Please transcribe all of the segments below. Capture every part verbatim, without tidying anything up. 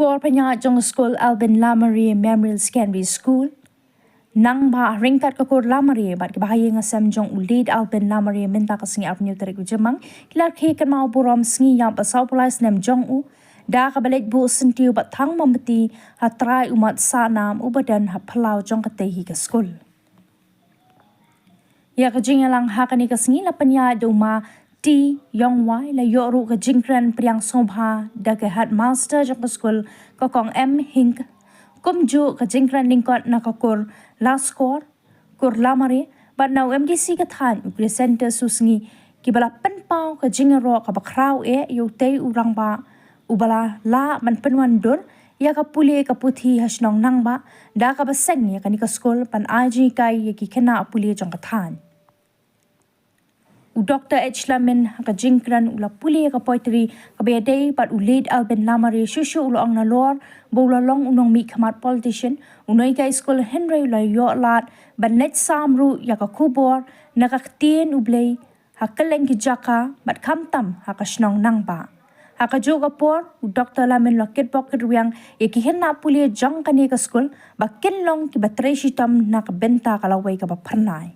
Por pynïaid jong skul Alvin Lamare Memorial Secondary School, nang ba ryngkat ka kur Lamare bad ki bahaïing hasem jong u Late Alvin Lamare mynta ka sngi arphew tarik u Jymmang, ki la rkhie kynmaw burom sngi ïap ba saw phew lai snem jong u da kaba leit buh syntiew bad thang mombati ha trai u mat sahnam uba don ha phyllaw jong katei hi ka skul. Ïa ka jingïalang ha kane ka sngi la pynïaid da u ma T Yong Wai, la ïoh ruh ka jingkren pdiang sngewbha da ka headmaster jong ka skul, ka kong M Hing, kumjuh ka jingkren lyngkot na ka kur Laskor, kur Lamare bad na u M D C ka thaiñ u Crescentus Susngi, kiba la pynpaw ka jingïaroh kaba khraw eh ïa utei u rangbah uba la lah ban pynwandur ïa ka pule ka puthi ha shnong Nangbah da kaba seng ïa kane ka skul ban ai jinghikai ïa ki khynnah pule jong ka thaiñ. U Doctor H Lamin ha ka jingkren u la pule ïa ka poetry kaba ïadei bad u Late Alvin Lamare, shuh shuh u la ong nalor ba u la long u nongmihkhmat politician, u nonghikai skul, hynrei u la ïoh lad ban leit sam ruh ïa ka khubor na ka ktien U Blei ha kylleng ki jaka bad khamtam ha ka shnong Nangbah. Ha kajuh ka por u Doctor Lamin u la kitbok kitrwiang ïa ki khynnah pule jong kane ka skul ba kin long kiba trei shitom na ka bynta ka lawei kaba phyrnai.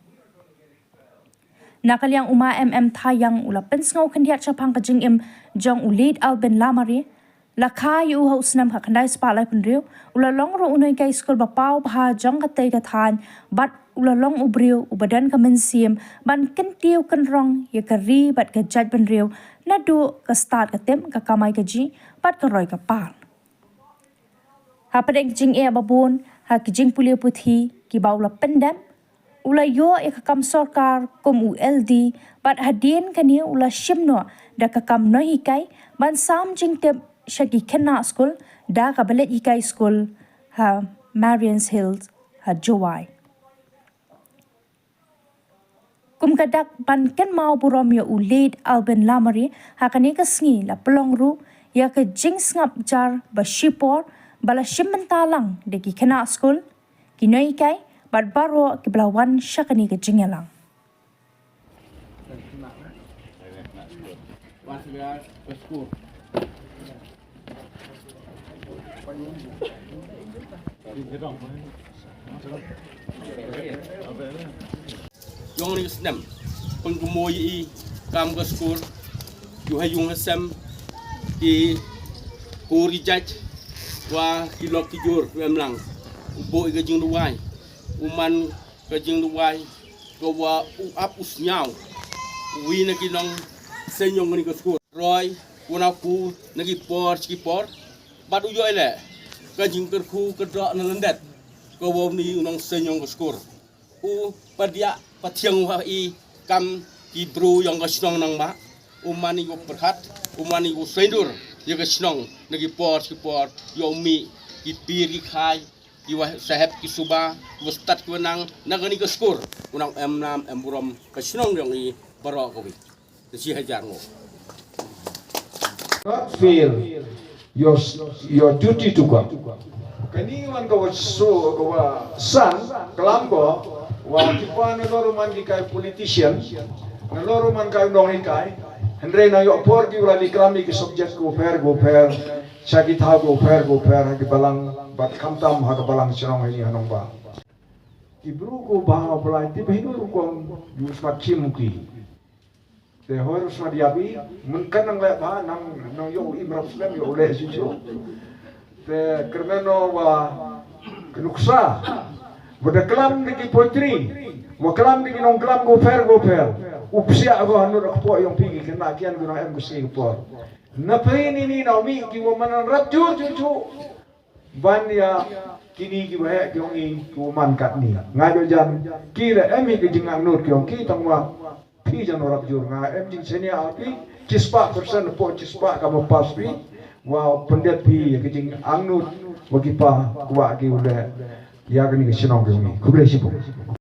Na ka liang u ma M M Thaiang u la pynsngew khyndiat shaphang ka jingim jong u Late Alvin Lamare. La kha ïa u ha u snem khatkhyndai spah laiphew hynriew, u la long ruh u nonghikai skul ba paw bha jong katei ka thaiñ bad u la long u briew uba don ka mynsiem ban kyntiew kynrong ïa ka ri bad ka jaitbynriew naduh ka stad ka tip, ka kamai kajih bad ka roi ka par. Hapdeng ki jingeh ba bun ha ki jingpule puthi kiba u la pyndep, u la ïoh ïa ka kam sorkar kum u L D bad hadien kane u la shim noh da ka kam nonghikai ban sam jingtip sha ki khynnah skul da kaba leit hikai skul ha Marian's Hills ha Jowai. Kum ka dak ban kynmaw burom ïa u Late Alvin Lamare, ha kane ka sngi la pynlong ruh ïa ka jingsngap jar ba shipor ba la shim bynta lang da ki khynnah skul, ki nonghikai bad baroh kiba la wan sha kane ka jingïalang. Jong ni snem pengkemo i kam ka skur, yu ha yung ha sem, ki kur ki jait, wa ki lok ki jur, u em lang, u boi ka jingduwai, u man ka jingduwai, ka wa u ap u sñiaw, u wi na ki nong señong ni ka skur. Roi, u na ku na ki por, ki por, bad u yoi le, ka jingkyrkhu ka dok na lyndet, ka wa ni u nong señong ka skur. U padiah pathiang wa i kam ki bru yong ka shnong Nangbah, u man i u pyrkhat, u man i u seindur, ya ka shnong, na ki por, ki por, yo mi, ki pir ki khai, ki wa saheb ki suba, ki wa stad ki wa nang, na ka ni ka skur, u nang em nam, em burom, ka shnong yong i, baroh ka wi. Ka shi hajar ngo. Not fail your, your duty to God. Kani wan ka wa so, ka wa san, klam ko, wa ki pa na lor man ki kai politician, na lor man kai nong kai, hynrei na yo por ki wa li klam ki subject ko pher, ko pher, sha ki thaw ko pher, ko pher, ha ki balang, bad khamtam ha ka balang shnong ha ni ha Nangbah. Ki bru ko ba, ba lai ti ba hi ko rukom, yu smat chim ki. Te hoi ru smat ïa bi, men kan nang leh ba, nang, nang yo im rap slem, yo leh shisho. Te kyrmen no wa ka nuksa, wa da klam di ki poetry, wa klam di ki nong klam go pher, go pher. U psiah wa hanur ak po yong pi ki kena kian gu nang em gu si por. Na phi ni ni na mi ki wa man rap jur jur jur. Ban ïa kini ki wa heh ki ong i ki wa man kat ni. Nga jo jan ki la em i ki jingangnud ki ong ki tang wa phi jan rap jur nga em jing senia a phi chispah persen po chispah ka ma pas phi wa pendep phi ïa ki jingangnud wa ki pa wa ki u le ïa kani ki shnong ki ong i. Khublei shibun.